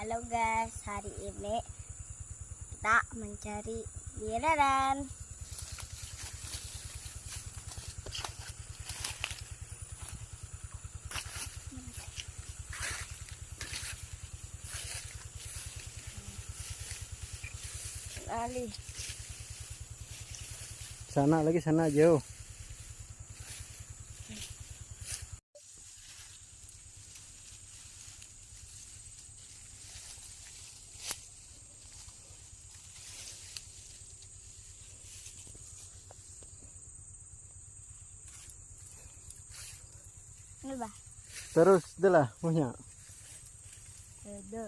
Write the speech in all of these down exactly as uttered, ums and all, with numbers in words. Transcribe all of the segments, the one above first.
Halo guys, hari ini kita mencari biararan. Alih. Sana lagi, sana jauh. Ini bah. Terus itulah punya. Ada.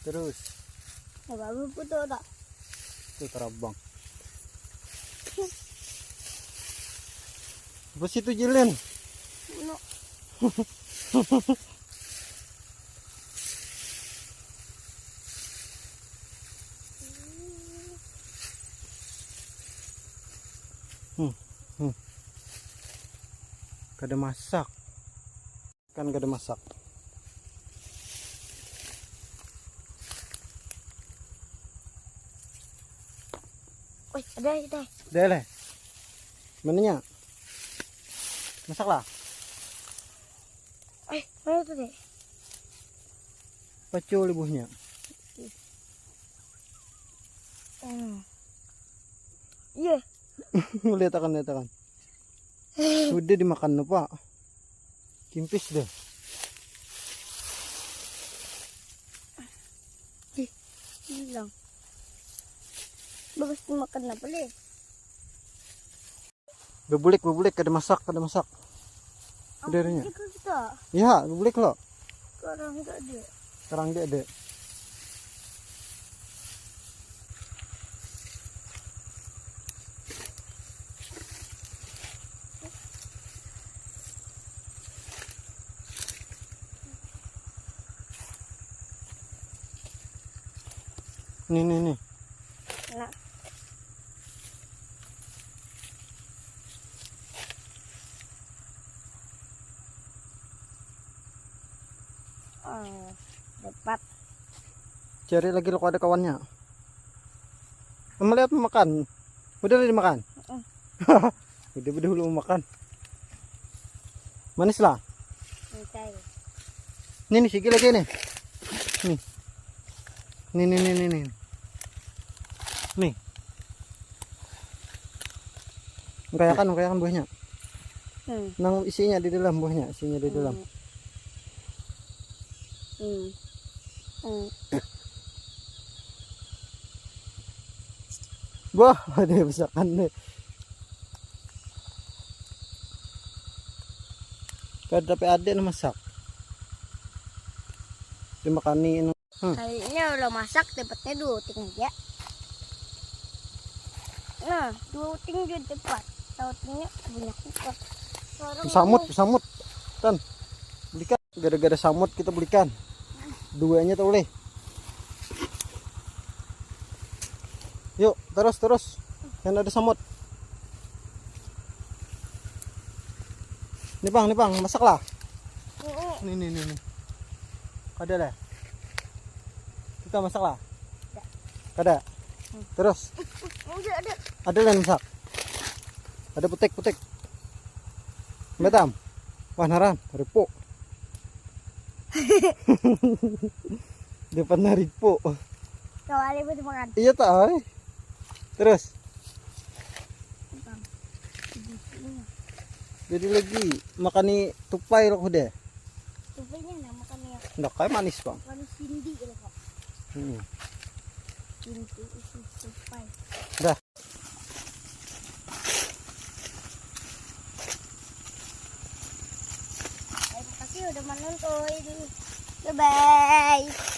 Terus. Apa putu tak? Itu terabang. Apa sih itu, Jilin? No. Hmm, hmm. Kada masak. Kan kada masak. Wih, ada itu. Ada lah. Mananya? Masak lah. Eh, mana tuh deh? Pacul ibuhnya. Hmm. Iya. Lihat akan, lihat akan. Udah dimakan apa? Kimpis deh. Hilang. Bagus dimakan apa deh? Bebulik, bebulik, kada masak, kada masak. Udah, udah. Kita. Iya, bebulik lo. Sekarang enggak ada. Sekarang dia ada. Nih, nih, nih. Nah. Oh, dapat. Cari lagi lo, ada kawannya. Melihat makan. Udah dimakan. Udah, udah dulu makan. Manis lah. Ini nih, sigi lagi nih. Nih. Nih, nih, nih, nih, nih. Nih. Ungkayakan, ungkayakan buahnya. Hmm. Nang isinya di dalam buahnya, isinya di dalam. Hmm. Hmm. Hmm. Wah, ada yang masakan nih. Kada tapi ada nang masak. Dimakani. Hmm. Kayaknya udah masak, dapatnya dua uting aja. Nah, dua uting juga dapat. Dua utingnya banyak juga. Samut, samut. Tan, belikan. Gara-gara samut kita belikan. Duanya tuh boleh. Yuk, terus, terus. Yang ada samut. Nih, Bang, nih, Bang, masak lah. Nih, nih, nih, nih. Kada lah. Kita masak lah. Kada. Terus. Ada, ada. Ada lah masak. Ada putik, putik. Betam. Wah, naran, ripu. Depan naripu. Kawali pun dimakan. Iya, tak, ai. Terus. Jadi lagi makani tupai lo deh. Tupainya nah, makan ya. Ndak kayak manis, Bang. Manis hindi gitu, Pak. Hmm. Hindi isi tupai. Dah. Terima kasih udah menonton. Bye bye.